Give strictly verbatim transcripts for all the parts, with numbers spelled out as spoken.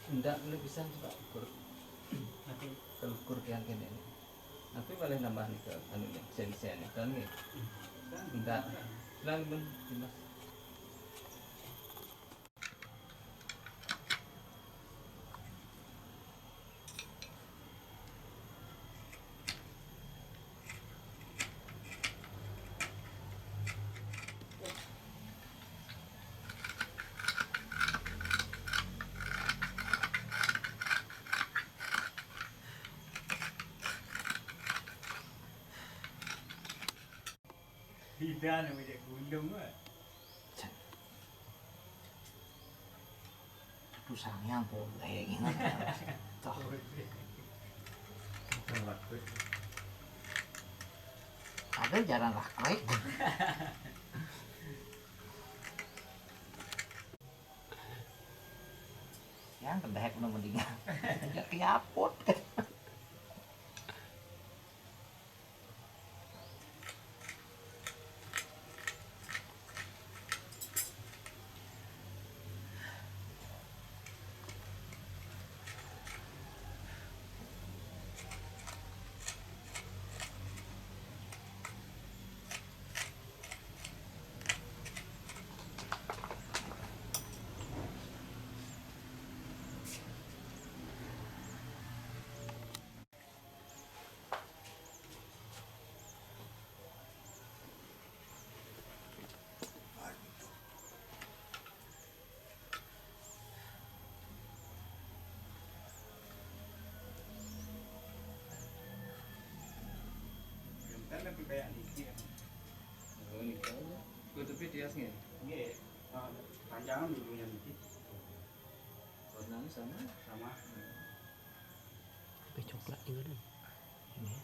Ndak, lu bisa coba ukur. Nanti kalau ukur yang kene ini. Nanti boleh nambah nih ke anu nih, sen-sen nih, kan nih. Ndak. Selalu men, Dimas. Tidak namanya gulung, Pak. Tuh sangyang boleh gitu. Toh. Ada jalan raklek. Yang kedek udah mendingan. Ya kiaput. Kan lebih kayak niki ya. Oh, niki aja. Kudu pities nggih. Nggih. Nah, panjangan dulunya niki. Warnanya sama? Sama. Tapi coklat ini kan. Ini.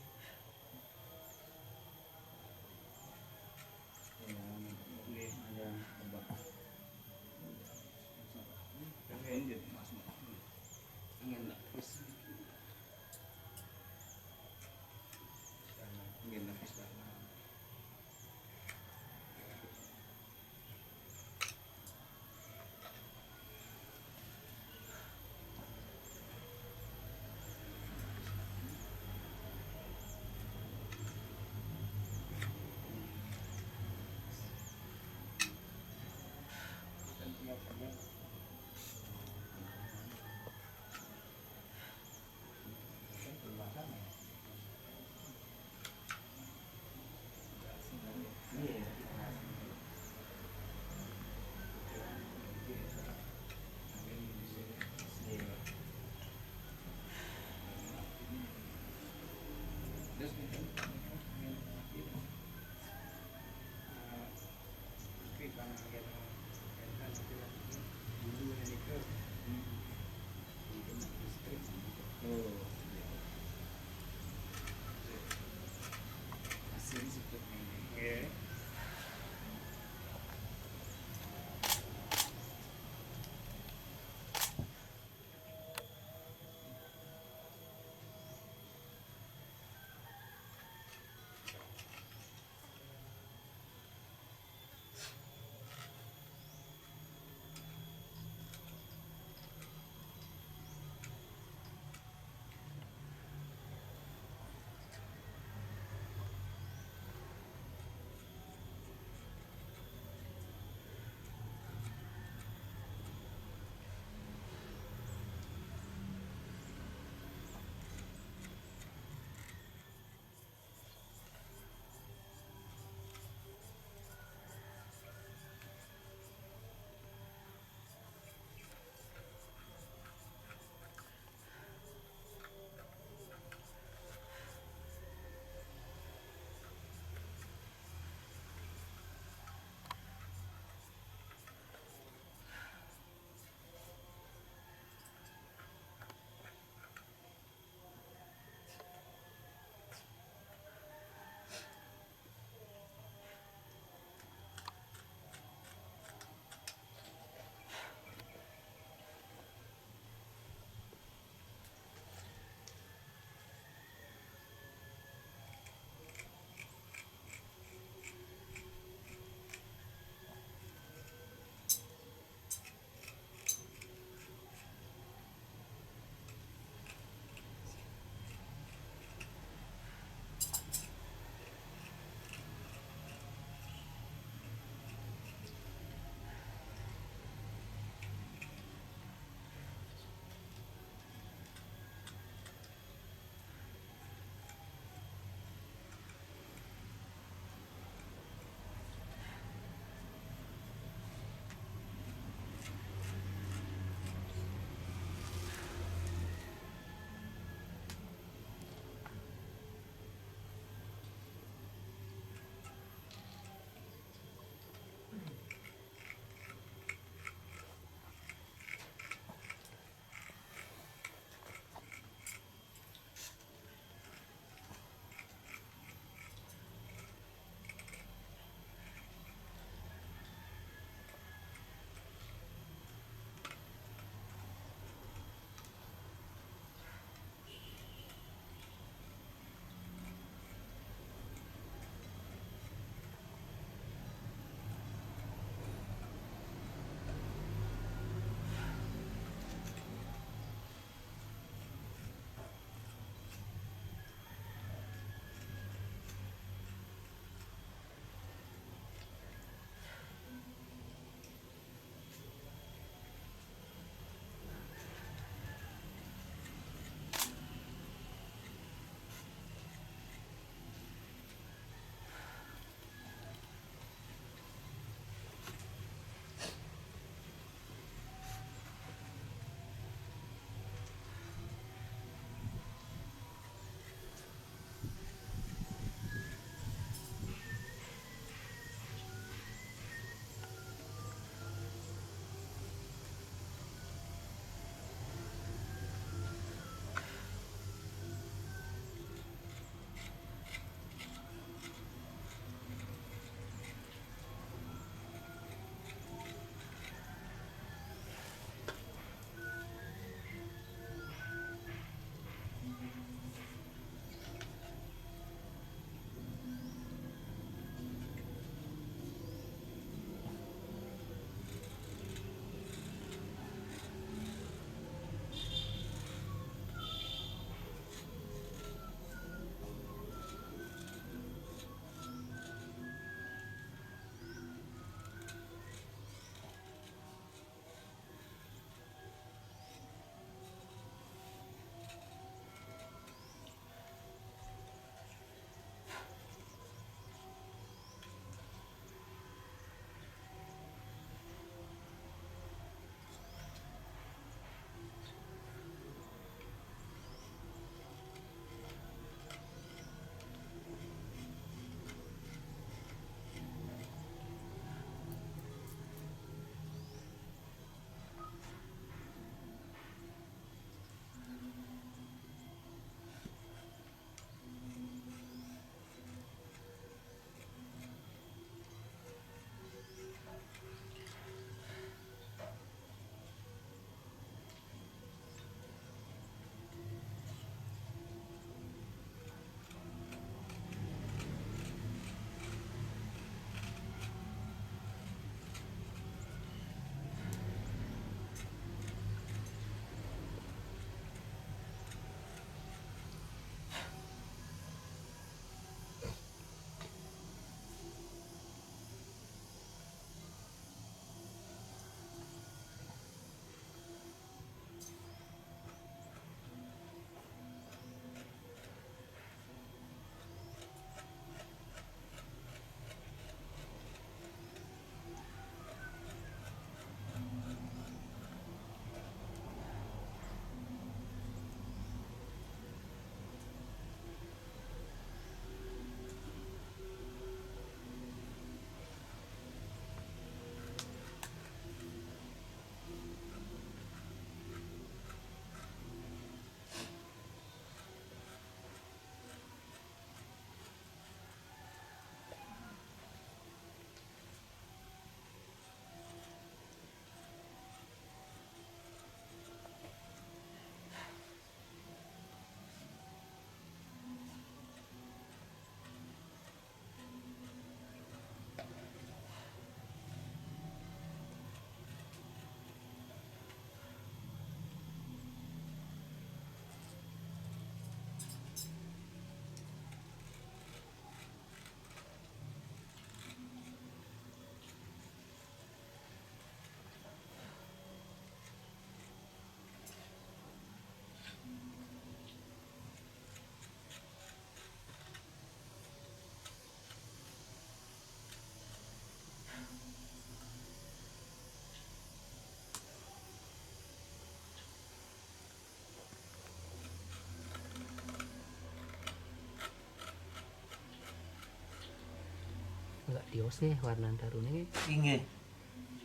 Agak dios nggih warnane darune nggih. Inggih.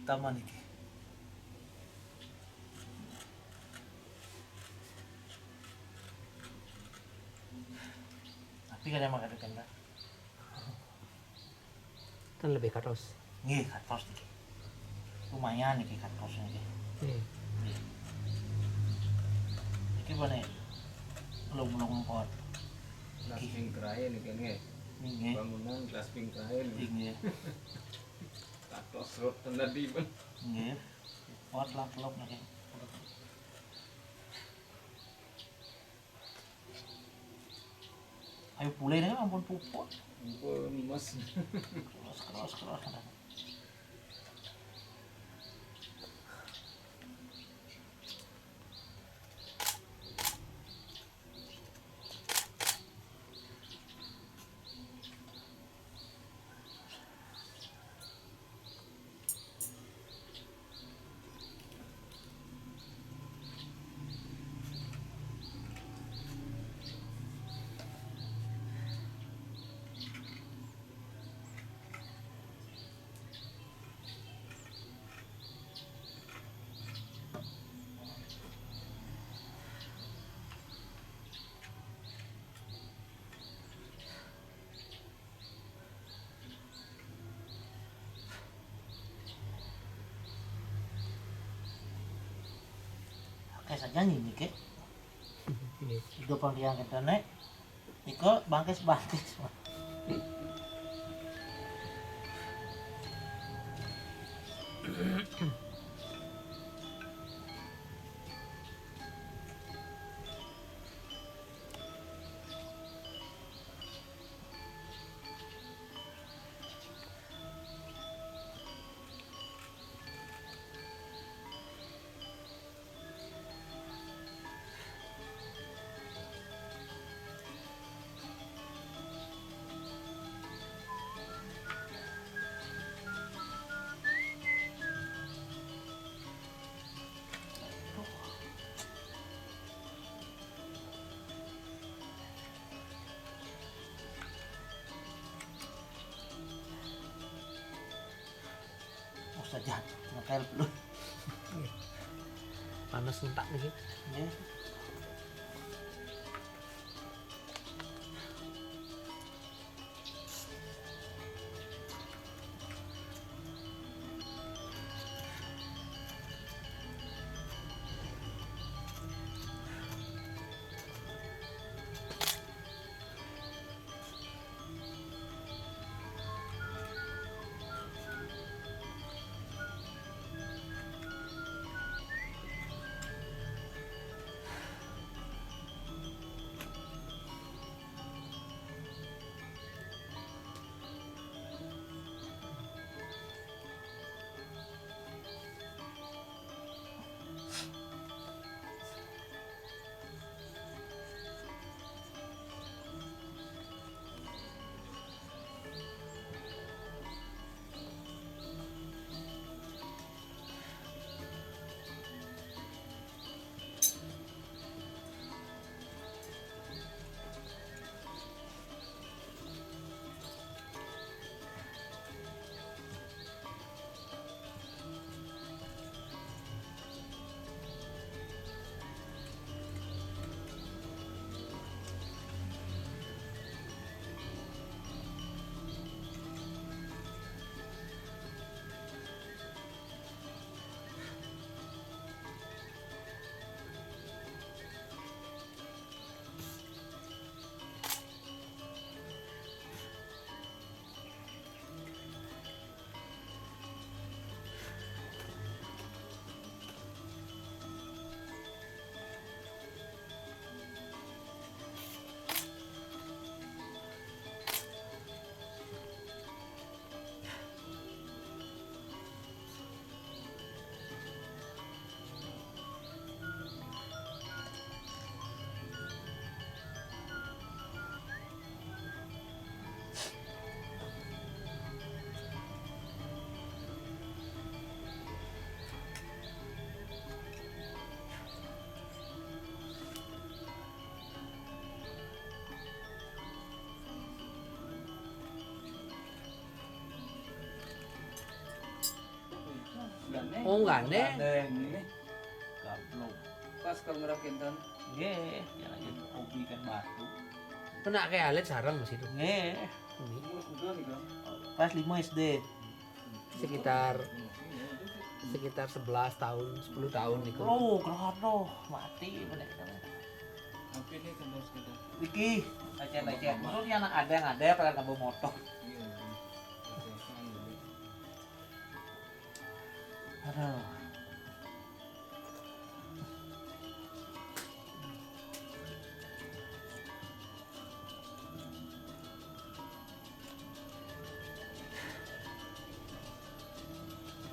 Taman iki. Tapi kadang makan ikan, Pak. Kan lebih katos. Nggih, katos iki. Lumayan iki katos iki. Nggih. Nggih. Iki bane lung-lung pot. Gelas ping krain iki nggih. Nggih. Bangunan gelas ping krain. Nggih. Katos rot tadi, Bang. Nggih. Pot lak-lok niki. Ayo pule niki ampun puput. Ampun, Mas. Keras, keras, keras. Oke saja nih, Nike. Nggih. Hidup yang kita nek, iko bangkis-bangkis. Oh, saja, ngepel dulu. Panas ngentak nih. Ya. Mau gandeng. Gandeng ini. Gablok. Pas kalau ngerap kinten. Nggih, ya lagi hobi kan batu. Kena kayak alit sarang di situ. Nggih. Ini. Umur kuda nih, Kang. Pas lima S D. Sekitar, sekitar sebelas tahun, sepuluh tahun itu. Oh, gerhana mati bener. Oke deh, tambah sekedar. Iki, lecet-lecet. Maksudnya anak ada yang ada, pada tambah motor. Iya, iya. Aduh.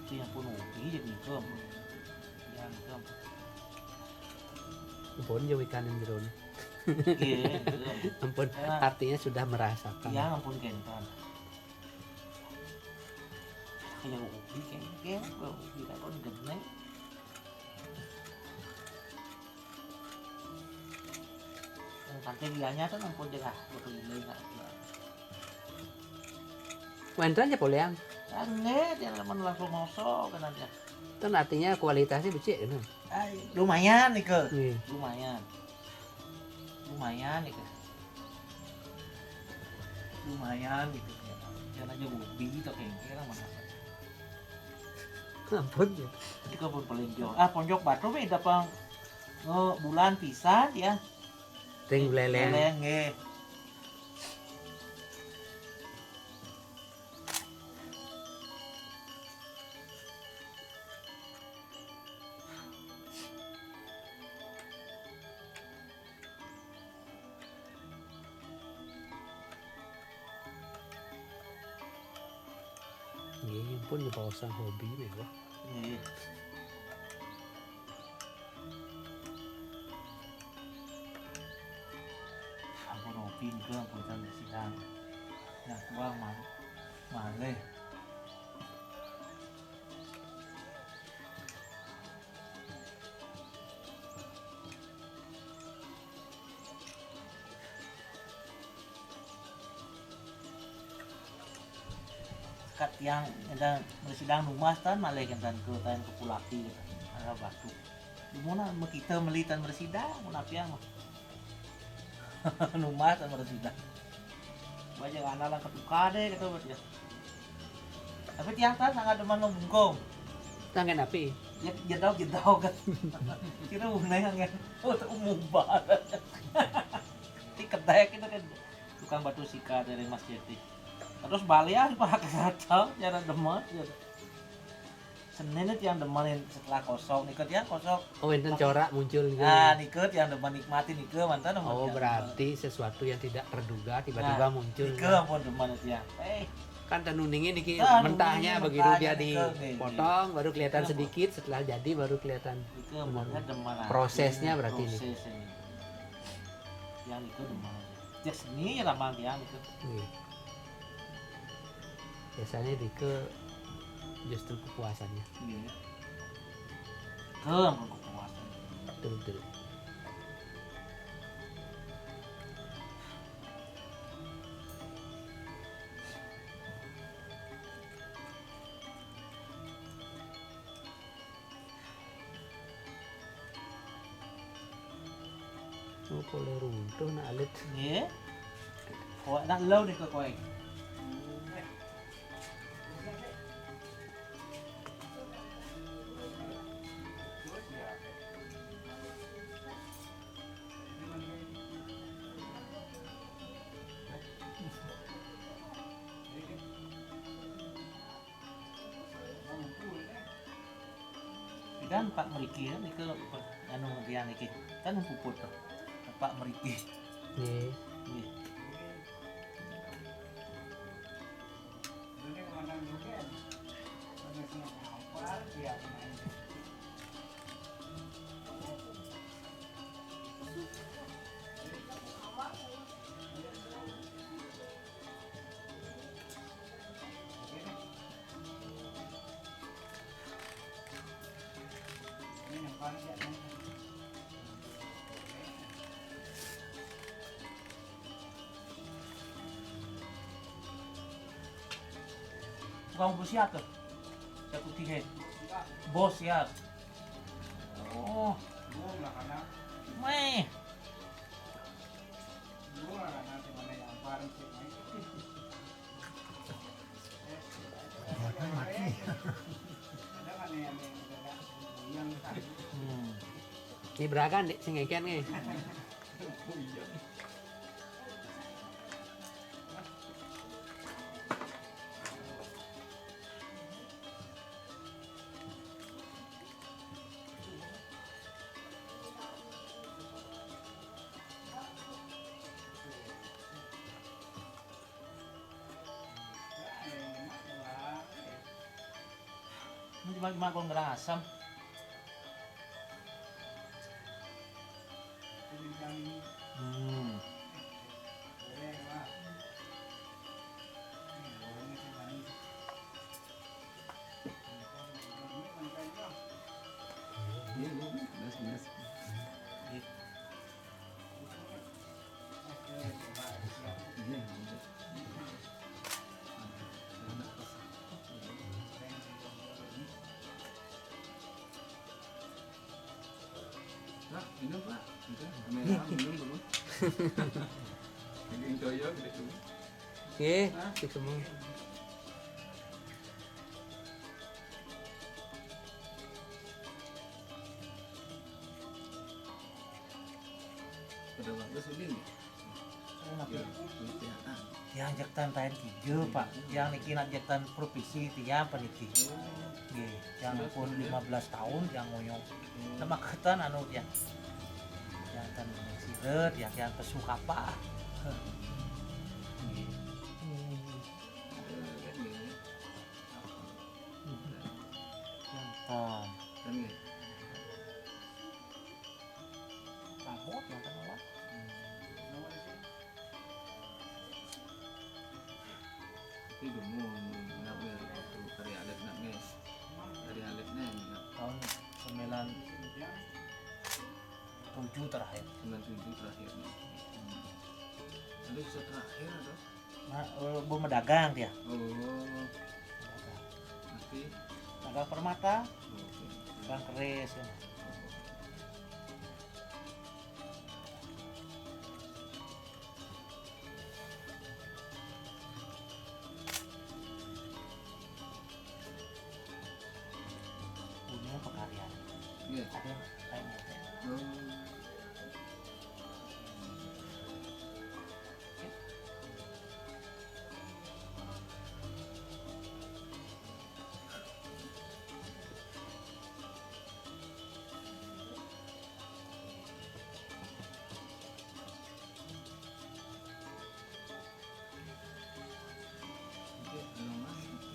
Itu yang pun hobi jadi nikam. Ya, nikam. Ampun, jauh ikan yang jerone. Iya, nikam. Ampun, ya. Artinya sudah merasakan. Ya, ampun, kentan. Kayak hobi, kayak, kayak hobi, kan, kan, gede. Yang pantai dianya tuh nang pojok ah, betul ini enggak. Wénten ya poleang. Kan nggih, dia lamun langsung mosok kan aja. Kan artinya kualitasnya becik kan. Ai, lumayan nih ke. Iya. Lumayan. Lumayan nih ke. Lumayan gitu ya. Jangan aja hobi atau kengke lah mana. Ampun ya. Itu pun paling jauh. Ah, ponjok batu beda pang. Oh, bulan pisan ya. Ring beleleng. Beleleng, nggih. Nggih, pun dibaosan hobi mewah. Nggih. Ampun hobi nika, ampun, ten sidang. Nah, kuang mal-, malih. Kat tiang enten mresidang numbas ten malih enten ke ten kepulaki gitu. Ada batu. Dimana mau kita meli ten mresidang, mun apian mah. Numbas ten mresidang. Baja ngana lang ketuka deh gitu buat ya. Tapi tiang tan sangat demen lo bungkung. Tangan api. Ya, jedau, jedau kan. Kira uneng kan. Oh, umum banget. Di kedai kita kan tukang batu sika dari Mas Jeti. Terus balian Pak kata cara demen gitu. Senin itu yang demenin setelah kosong, nika tiang kosong. Oh, enten corak muncul nih. Nah, nika tiang demen nikmati nika mantan. Oh, berarti sesuatu yang tidak terduga tiba-tiba muncul. Nika ampun demen tiang. Eh, kan tenuningnya niki mentahnya begitu dia dipotong, baru kelihatan sedikit, setelah jadi baru kelihatan. Nika ampun demen. Prosesnya berarti ini. Proses ini. Yang nika demen. Cek seni ya ramang tiang nika. Iya. Biasanya dike justru kepuasannya. Iya. Ke ampun kepuasan. Betul, betul. Oh, boleh runtuh nak alit. Nggih. Kok nak lo nih ke kowe. Dan Pak mriki kan niku anu tiang niki kan puput to. Pak mriki. Nggih. Nggih. Tukang besi apa? Saya putih, he. Bos ya. Oh. Gua lah karena Meh. Gua lah karena teman yang bareng sih, Meh. Buatan mati. Ada kan yang, yang agak goyang tadi. Hmm. Ini beragan, Dek, sing ngeken nih. Oh, iya. Ini cuma, cuma kalau ngerasam. Hmm. Iya, iya, iya. Jelas, jelas. Iya. Iya, iya. Pak, minum, Pak. Udah, kamera minum dulu. Ini Indoyo gede dulu. Nggih, hah? Cek semua. Pada waktu syuting ya? Enak ya. Ya, ya, ah. Ya, jak tantain kijil, Pak. Yang niki nak jak tan provinsi tiang peniki. Oh. Nggih, yang pun lima belas tahun yang ngoyo. Hmm. Temaketan anu tiang. Yang tan silet, yang, yang pesu kapal. Nggih. Hmm. Yang tan. Kan nggih. Rambut yang kan, Pak. Hmm. Tapi dulu, nak nih, waktu Kari Alif nak nih. Kari Alif nih, nak. Tahun sembilan tujuh terakhir. Sembilan tujuh terakhir nih. Hmm. Ada bisa terakhir atau? Nah, eh, bu medagang dia. Oh. Medagang. Tapi dagang permata, oh, oke. Dagang keris ya. Oh. Punya pekaryan. Iya. Ada yang lain gitu. Hmm. Oke.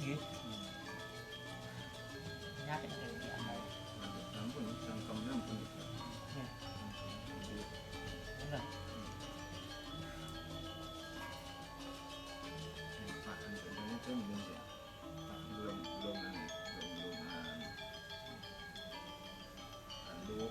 Nggih. Penyakit yang kayak gini, amal. Ampun, sangkemnya ampun. Iya. Benar. Pak, ini kan belum ya. Pak, belum, belum ini, belum, belum, ah, anu.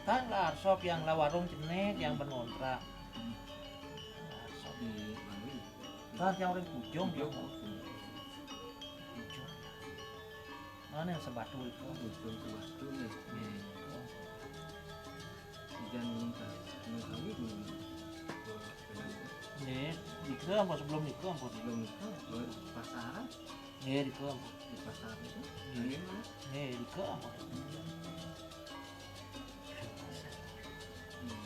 Kan lah sop yang lah warung jenek yang berkontrak. Hmm. Lah sop. Di Bangli. Kan yang orang Kujung dia. Kujung. Kujung. Mana yang sebatu itu? Kujung sebatu nih. Nih. Ijan minum ka-, minum kawin dulu. Nih, nika ampun, sebelum nika ampun. Sebelum nika, ke pasaran. Nih, nika ampun. Di pasar itu. Nih. Angin mana? Nih, nika ampun. Hmm.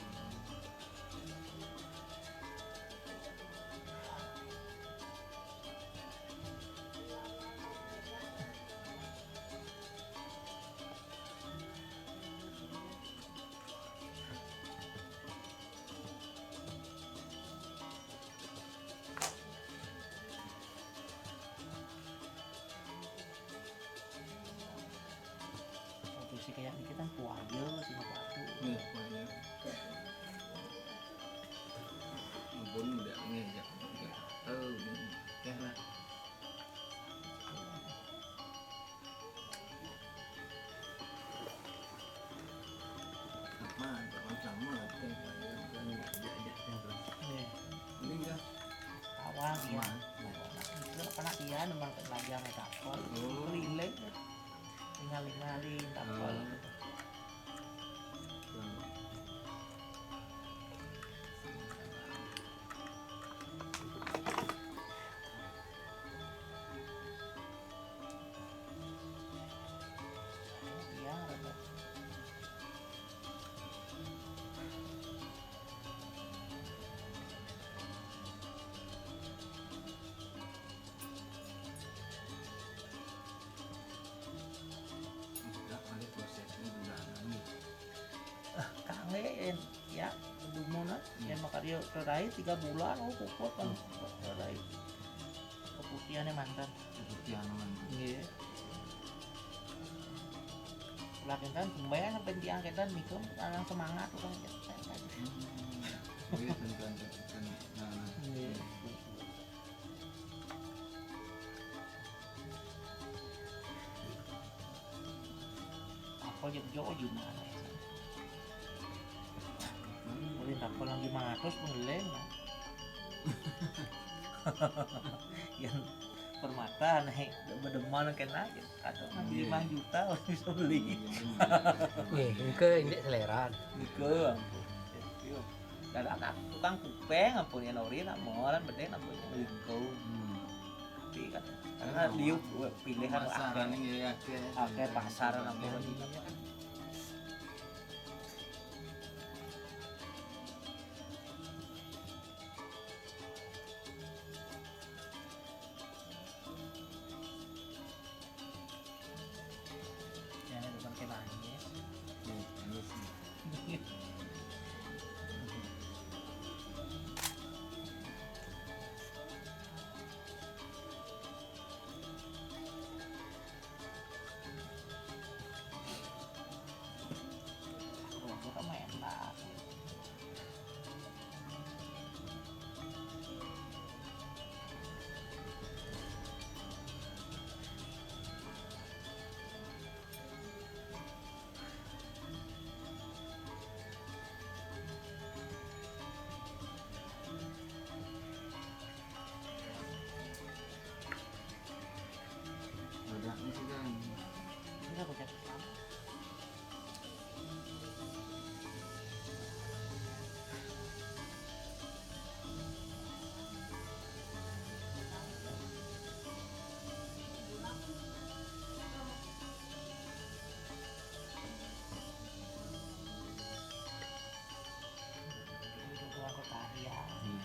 Waktu si kayak ini kita kuah aja sih, nggak batu. Iya, kuah aja. Ah, iya. Itu anak iya, numpang belajar tapel. Oh. Keliling. Tinggal-tinggalin tapel. Ah. Iya, rada. Enggak, paling prosesnya juga anu. Ah, kangen, ya, dumunan. Hmm. Ya, makarya rarai tiga bulan, oh, puput kan. Hmm. Rarai. Keputihannya mantan. Keputihan mantan. Iya. Lagi kan, kembali sampai tiang kita, niku, semangat, orang. Hmm. Iya, dan, dan, dan, nah, nah. Iya. Apa aja jauh juga. Boleh tak pulang lima ratus pun lem. Yang permata naik berdemal kena aja. Atau nang lima juta orang bisa beli. Iya, iya, iya. Nih, engke indik selera. Engke, ampun. Iya. Dan anak tukang kupeng, ampun, ya, Nori, nak moran, bedeng, ampun, ya, engke. Hmm. Tapi kan, karena liuk pilihan. Pemasaran akeh. Iya, akeh. Akeh pasar, ampun. Iya. Jangan lupa pakai manis. Hmm, manis nih. Kalau bukan mah enak. Udah, ini sudah. Ini aku cek. Iya. Hmm.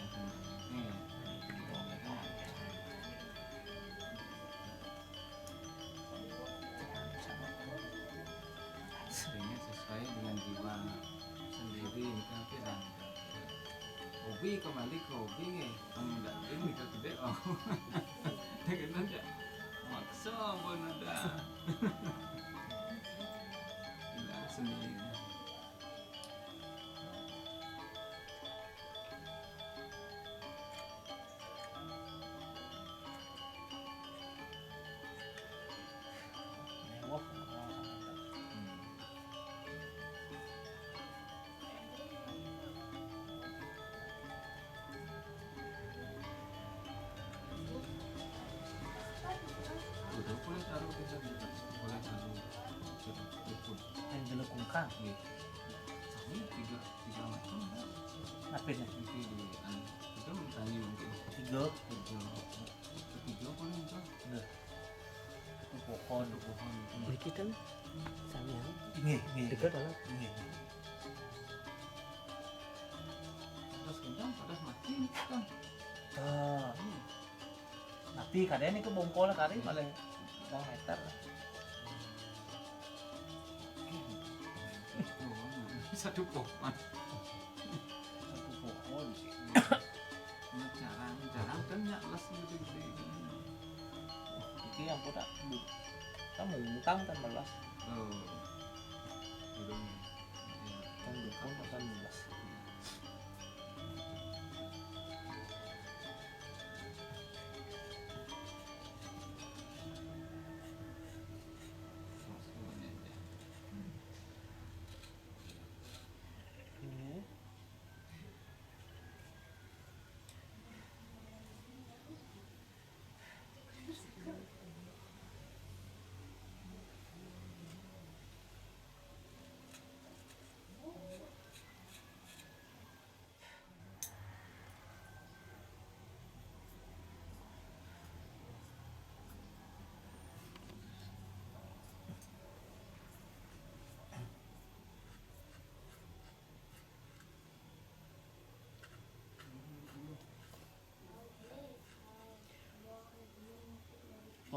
Sebenarnya sesuai dengan jiwa sendiri, ini kan pikiran. Hobi, kembali ke hobi, nggih. Kan ndak ini ke gede, oh. Dengan aja. Maksa pun ada. Tidak sendiri. Mewah. Hmm. Udah boleh taruh, kita boleh taruh. Kita ikut. Yang dulu kungkang. Iya. Ini tiga, tiga macam, kan? Apa ini? Itu di, anu, itu tanya mungkin. Tiga. Tiga. Ketiga paling itu. Nah. Itu pohon. Itu pohon. Niki kan sampeyan. Nggih, nggih. Tiga dalam. Nggih, nggih. Padas kencang, padas mati, kan? Ah. Hmm. Tapi kadang ini kebongkol kali, paling dua meter. Satu pohon. Satu pohon. Ini jarang, jarang kan nyak les gitu, gitu. Iki yang kotak bu-, kan mungkang kan melas. Oh. Belum. Iya. Kan dukun akan melas. Ini.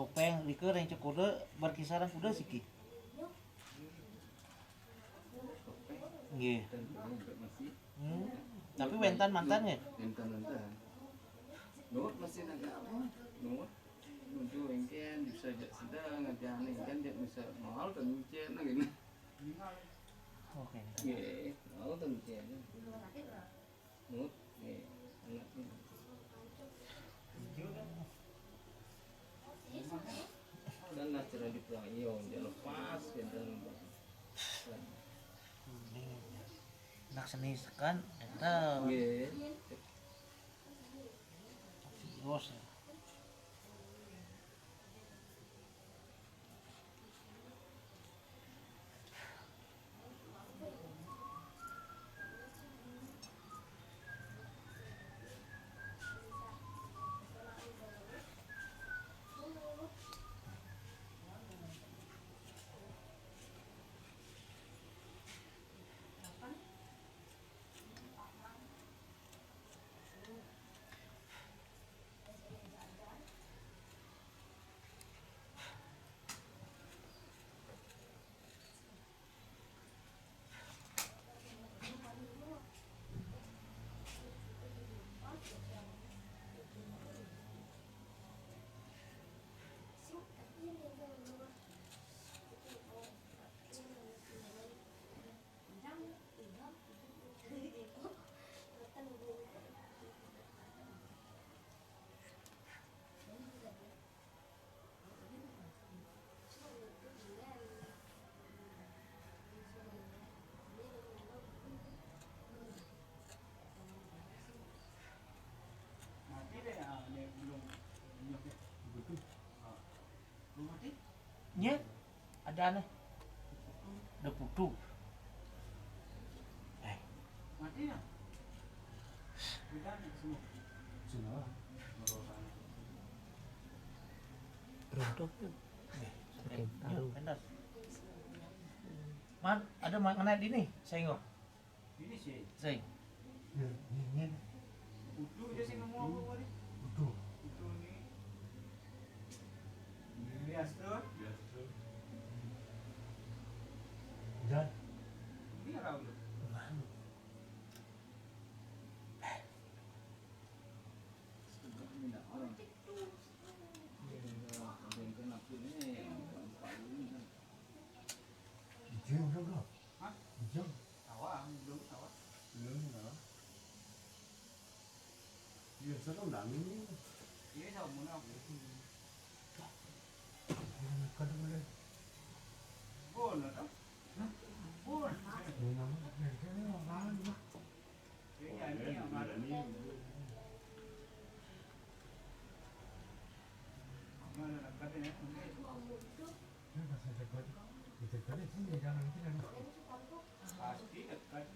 Topéng, likur yang cekode berkisaran kuda siki. Nggih. Hmm. Tapi wénten mantan nggih? Wénten, wénten. Nuwun masih nagak apa? Nuwun. Nuju éngkén bisa jak sedeng, ngajak éngkén jak bisa mahal dan mungkin nah gini. Oke. Nggih, mahal dan mungkin. Nuwun. Nggih, anak ini. Dan acara di pulang iyo, dia lepas, dia lepas. Ini anak seni sekan, éta. Nggih. Serius ya. Mati deh, ah, ini belum nyampe. Betul. Ah. Belum mati? Nya, ada aneh. Udah putu. Eh. Mati ya? Udah nih semua. Semua. Runtuh tuh. Eh, oke, taruh. Pentas. Man, ada ma-, mana di nih? Saya nggak. Ini sih. Sing. Ya, ini. Utuh aja sih ngomong apa tadi? Utuh. Utuh nih. Ini Astro. Astro. Dan ini apa udah? Mana? Ini nak orang. Ini nak orang. Ini nak orang. Ini nak orang. Hah? Ujung. Sawah, ujung sawah. Ujung sawah. Iya, saya tahu nggak ini. Iya, sawah mana? Kadang ada. Bon, ada. Bon. Ini nama, ini orang mana? Iya, ini yang ada. Mana ada kadang ya? Ini pas ada kadang. Itu kadang sini, jangan sini. Pasti dekat.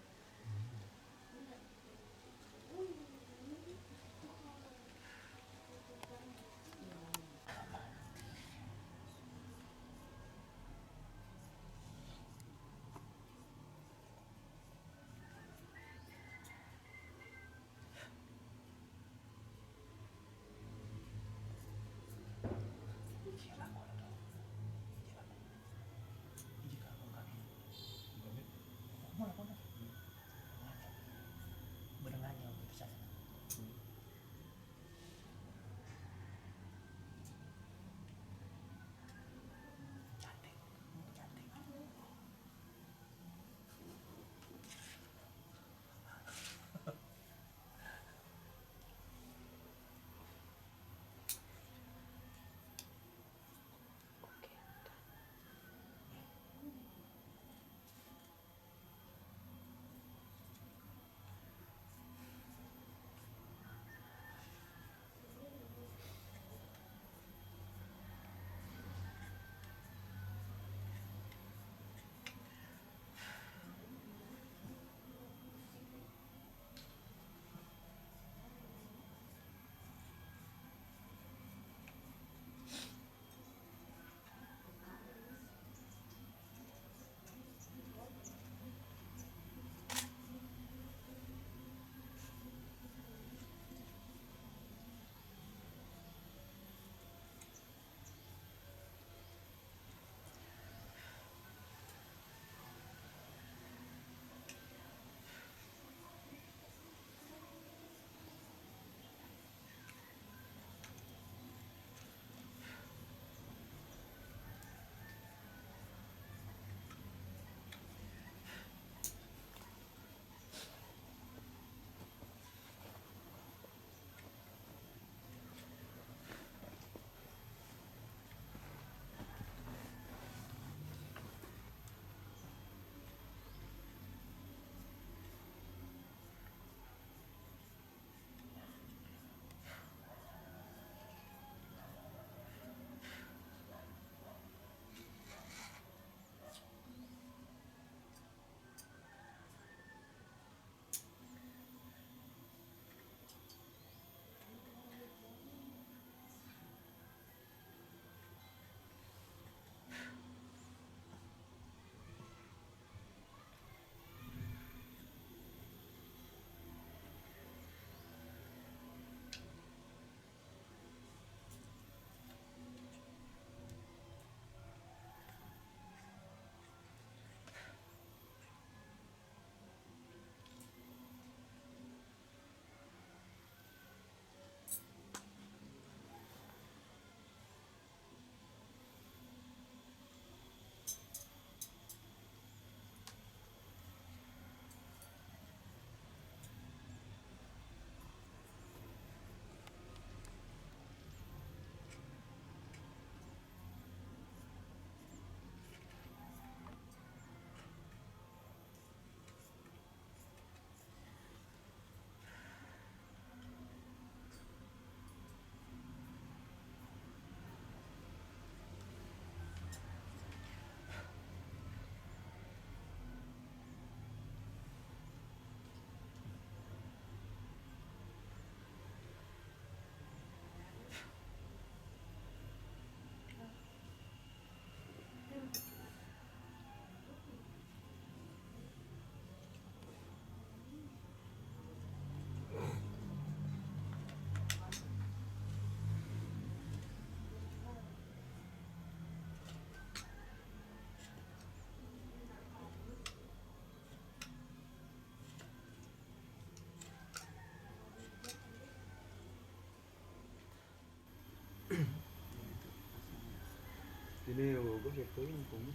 Nè, có cái thứ không?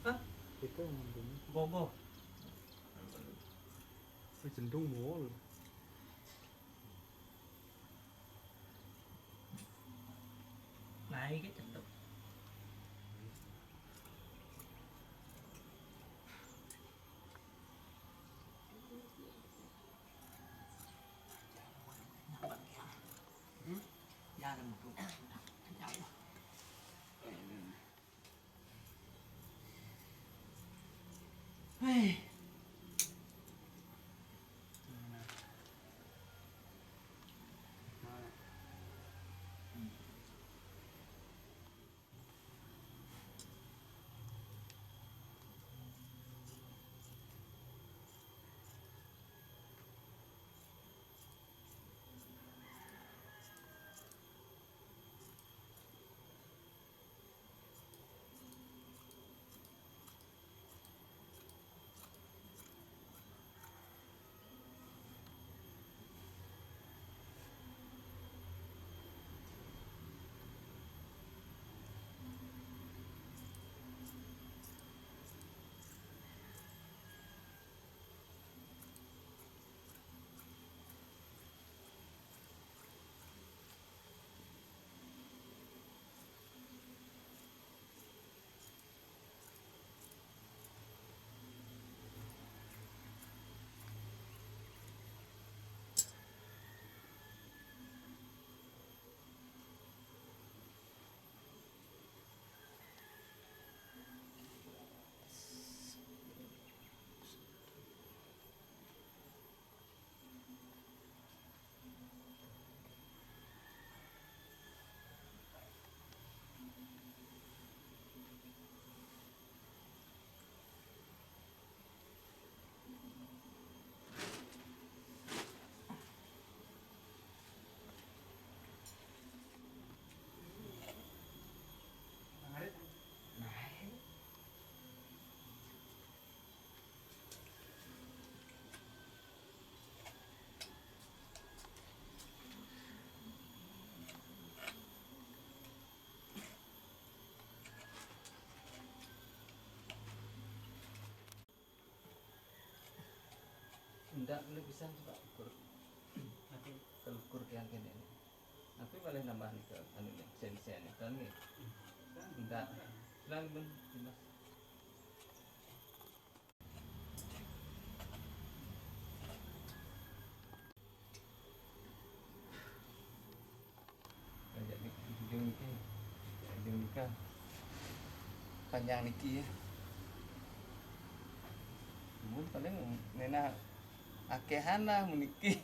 Hah? Cái thứ không? Có, có. Phải chỉnh trung mổ. Này, cái trình độ. Ndak, lu bisa coba ukur. Tapi kalau ukur yang kene ini. Tapi boleh nambah nih ke anu nih, sen-sen nih, kan nih. Ndak. Silakan, Bun, Dimas. Jadi ujung niki, ujung nika panjang niki ya. Mun paling nena akehan lah mun niki.